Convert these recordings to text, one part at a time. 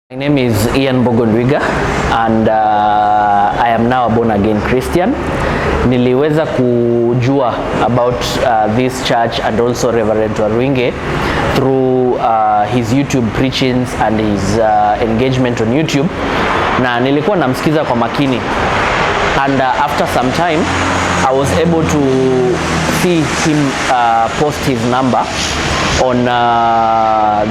My name is Ian Mbogo Ndwiga and I am now a born again Christian. Niliweza kujua about this church and also Reverend Waruinge through his YouTube preachings and his engagement on YouTube, na nilikuwa namsikiza kwa makini and after some time I was able to see him post his number on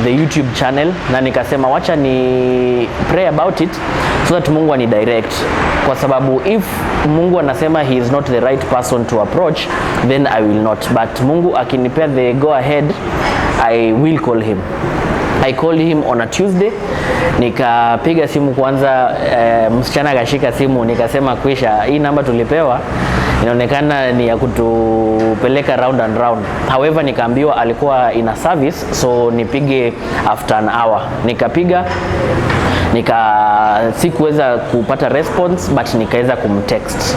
the YouTube channel, na nikasema wacha ni pray about it so that Mungu ani direct, kwa sababu if Mungu anasema he is not the right person to approach, then I will not, but Mungu akinipea the go ahead, I will call him. I called him on a Tuesday, nikapiga simu kwanza, msichana akashika simu, nikasema kwisha, hii namba tulipewa inaonekana ni ya kutupeleka round and round. However, nikaambiwa alikuwa in a service, so nipige after an hour. Nikapiga, sikuweza kupata response, but nikaweza kumtext.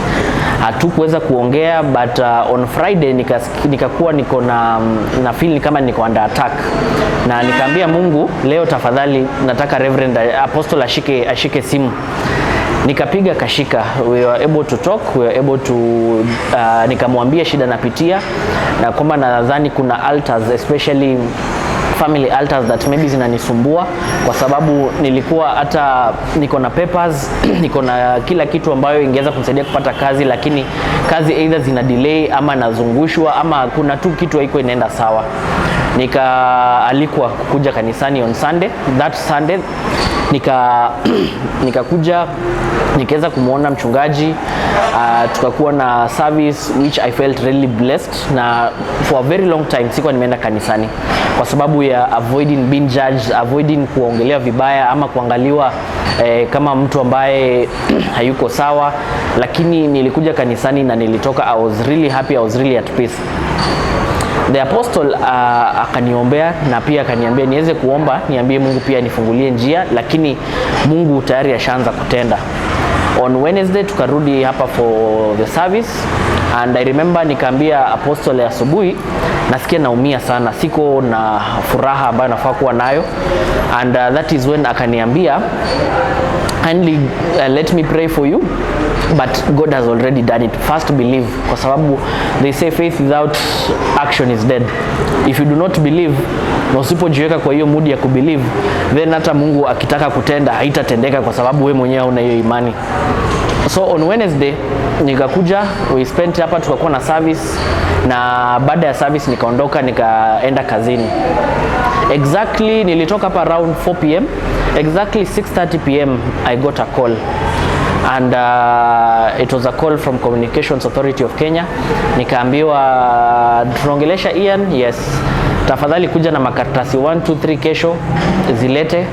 Hatukuweza kuongea, but on Friday nikakuwa niko na feel kama niko under attack, na nikaambia Mungu, leo tafadhali nataka Reverend Apostle ashike simu. Nikapiga, kashika, we were able to talk, we were able to nikamwambia shida napitia na kwamba nadhani kuna altars, especially family altars, that maybe zinanisumbua, kwa sababu nilikuwa hata niko na papers, niko na kila kitu ambayo ingeweza kunisaidia kupata kazi, lakini kazi either zina delay ama nazungushwa ama kuna tu kitu haiko inaenda sawa. Nikaalikwa kukuja kanisani on Sunday. That Sunday nikakuja, nikaweza kumwona mchungaji, tukakuwa na service which I felt really blessed, na for a very long time sikuwa nimeenda kanisani kwa sababu ya avoiding being judged, avoiding kuongelea vibaya ama kuangaliwa kama mtu ambaye hayuko sawa, lakini nilikuja kanisani na nilitoka, I was really happy, I was really at peace. The apostle akaniombea na pia akaniambia niweze kuomba, niambie Mungu pia nifungulie njia, lakini Mungu tayari ashaanza kutenda. On Wednesday tukarudi hapa for the service and I remember nikaambia apostle, asubuhi nasikia naumia sana, siko na furaha ambayo nafaa kuwa nayo, and that is when akaniambia, "Kindly let me pray for you, but God has already done it. First believe," kwa sababu they say faith without action is dead. If you do not believe na usipojiweka kwa hiyo mood ya kubelieve, then hata Mungu akitaka kutenda haitatendeka kwa sababu we mwenyewe hauna hiyo imani. So on Wednesday nikakuja, we spent hapa, tukakuwa na service, na baada ya service nikaondoka, nikaenda kazini. Exactly nilitoka hapa around 4 p.m., exactly 6:30 p.m. I got a call and it was a call from Communications Authority of Kenya. Nikaambiwa, "Tunaongelesha Ian?" "Yes." "Tafadhali kuja na makaratasi 1 2 3 kesho, zilete,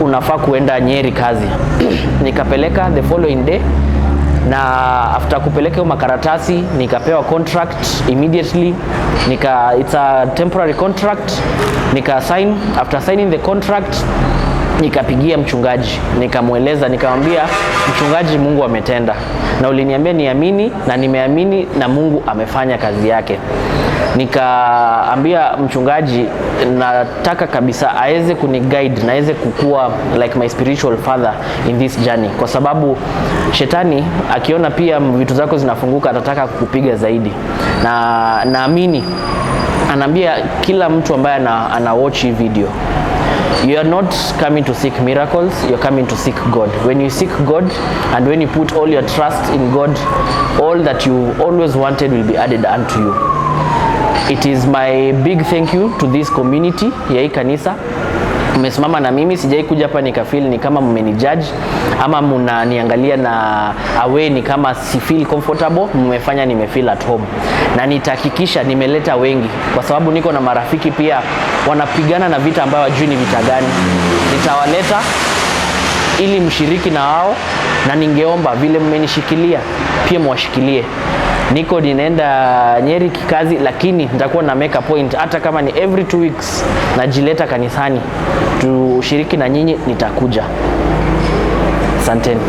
unafaa kuenda Nyeri kazi." Nikapeleka the following day, na after kupeleka hiyo makaratasi nikapewa contract immediately. It's a temporary contract, nika sign. After signing the contract, nikapigia mchungaji, nikamweleza, nikamwambia, "Mchungaji, Mungu ametenda na uliniambia niamini na nimeamini na Mungu amefanya kazi yake." Nikaambia mchungaji nataka kabisa aweze kuniguide na aweze kukua like my spiritual father in this journey, kwa sababu shetani akiona pia vitu zako zinafunguka atataka kukupiga zaidi, na naamini anaambia kila mtu ambaye ana watch hii video, you are not coming to seek miracles, you're coming to seek God. When you seek God and when you put all your trust in God, all that you always wanted will be added unto you. It is my big thank you to this community ya hii kanisa. Mmesimama na mimi, sijai kuja hapa nikafeel ni kama mmenijudge ama mnaniangalia na away ni kama si feel comfortable. Mmefanya nimefeel at home, na nitahakikisha nimeleta wengi, kwa sababu niko na marafiki pia wanapigana na vita ambayo hawajui ni vita gani. Nitawaleta ili mshiriki na wao, na ningeomba vile mmenishikilia pia mwashikilie. Niko ninaenda Nyeri kikazi, lakini nitakuwa na make a point, hata kama ni every 2 weeks najileta kanisani tushiriki na nyinyi, nitakuja. Asanteni.